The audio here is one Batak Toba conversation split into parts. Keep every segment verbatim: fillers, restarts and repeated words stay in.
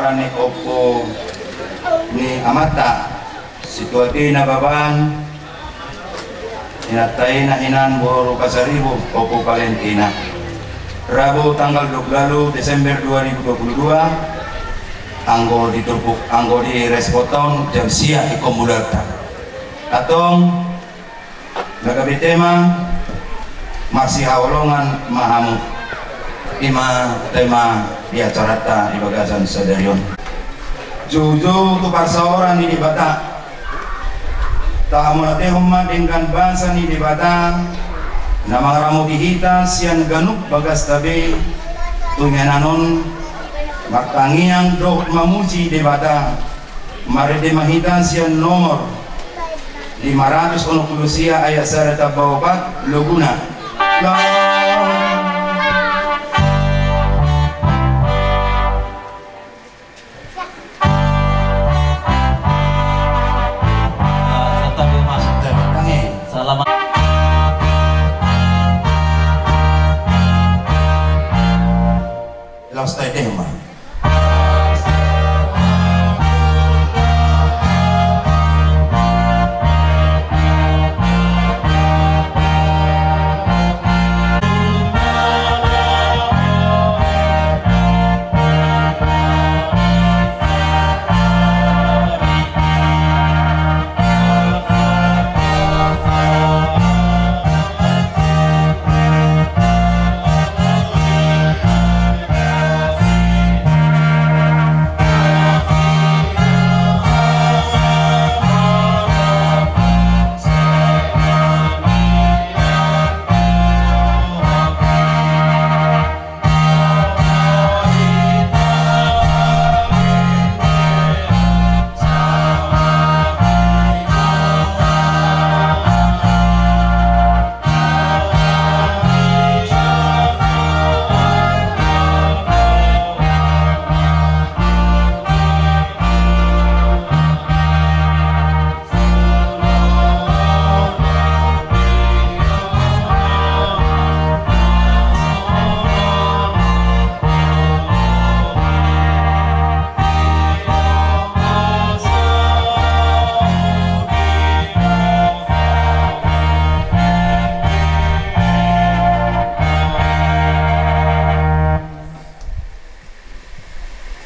Ni ompu ni amanta, Situati Nababan, inanta i na hinan boru Pasaribu, Ompu Valentina. Rabu tanggal dua puluh walu Desember dua ribu dua puluh dua, anggo di turpuk, anggo di respoton jam sia ingkon mulanta. Antong, na gabe tema, marsihaholongan ma hamu. I ma tema di acaranta di bagasan sadari on. Joujou tu parsaoran ni Debata. Tahamauliatehon ma denggan basa ni Debata na mangaramoti hita sian ganup bagasta be tu inganan on, martangiang dohot mamuji Debata. Marende ma hita sian nomor lima ratus onom pulu sia ayat sada tamba opat, loguna. Selamat. Laos taendehon ma.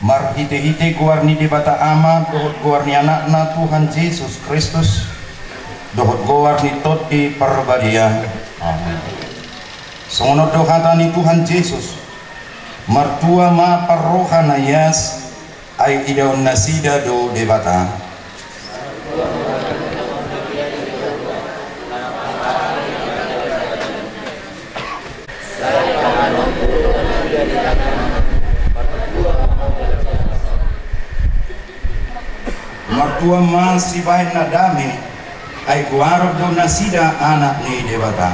Marhitehite goar ni Debata Ama dohot goar ni Anakna Tuhan Jesus Kristus dohot goar ni Tondi Parbadia. Amen. Songon on do hata ni Tuhan Jesus: Martua ma parroha na ias, ai idaon nasida do Debata. Martua ma sibahen na dame, ai goaron do nasida anak ni Debata.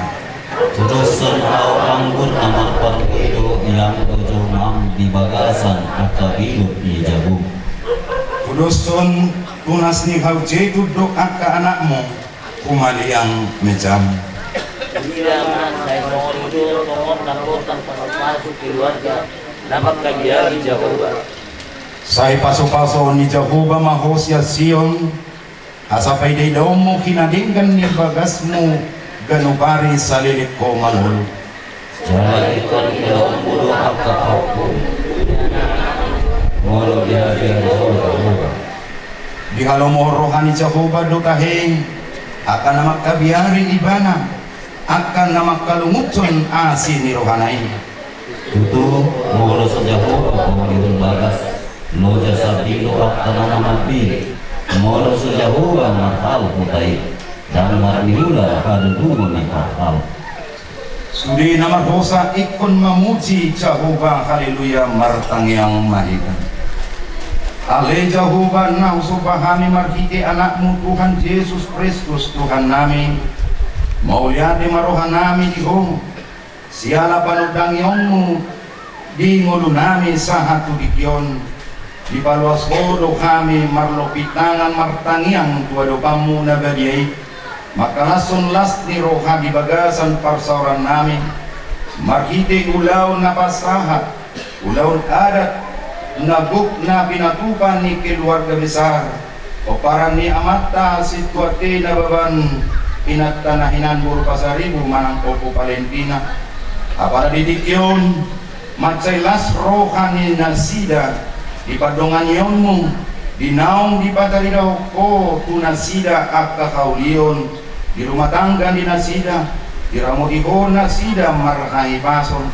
Tudoshon hau anggur na marpatupa i do ilang do jolmam di bagasan angka biduk ni jabum. Tudoshon tunas ni hau jetun do angka anakmu, humaliang mejam. Ia ma sai songon i do songon na hot pasupasu keluarga na mangkabiari Jahowa. Sai pasupasu ni Jahowa ma ho sian Sion, asa paidaidaonmu hinadenggan ni bagasmu ganup ari saleleng ho mangolu. Jala ingkon idaonmu do angka pahompu molo dihabiari ho Jahowa. Dihalomohon roha ni Jahowa do tahe angka na mangkabiari Ibana, angka na mangkalunguthon asi ni rohana i. Tutu, molo so Jahowa paholihon bagas, loja sandiri do angka na mangambili. Molo so Jahowa marhal huta i, ndang marnihula haduduhon ni parhal. Sude na mardosa ingkon mamuji Jahowa. Haleluya. Martangiang ma hita. Ale Jahowa, na husomba hami marhite Anakmu Tuhan Jesus Kristus Tuhannami, mauliate ma rohanami di Ho. Siala panundangionmu di ngolunami sahat tu tingki on, dipaloas Ho do hami marlompit tangan martangiang tu adopanmu na badia i, mangkalashon las ni roha di bagasan parsaorannami, marhite ulaon na pasahat, ulaon adat, Na gok na pinatupa ni keluarga besar, pomparan ni amanta Sintua T Nababan, inanta na hinan boru Pasaribu manang Ompu Valentina. Apala di tingki on, mansai las roha ni nasida di pardonganionmu, di naung dipataridahon ho tu nasida angka haulion, di rumah tangga ni nasida, diramoti ho nasida marhahipason.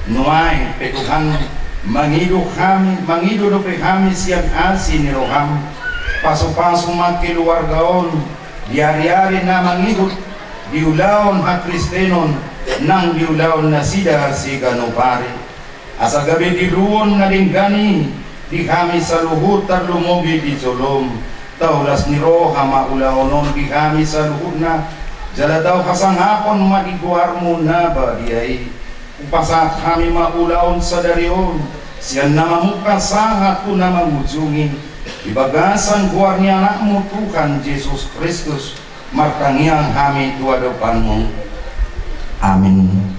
Nuaeng pe Tuhan, mangido hami, mangido dope hami sian asi ni roham. Pasupasu ma keluarga on di ariari na mangihut di ulaon hakristenon nang di ulaon nasida siganup ari. Asa gabe tiruon na denggan i di hami saluhut, tarlumobi di jolom. Taulas ni roha ma ulaon on di hami saluhutna, jala tau hasangapon ma di goarmu na badia i. Hupasahat hami ma ulaon sadari on, sian na mamungka sahat tu na mangujungi, di bagasan goar ni Anakmu Tuhan Jesus Kristus, martangiang hami tu adopanmu. Amin.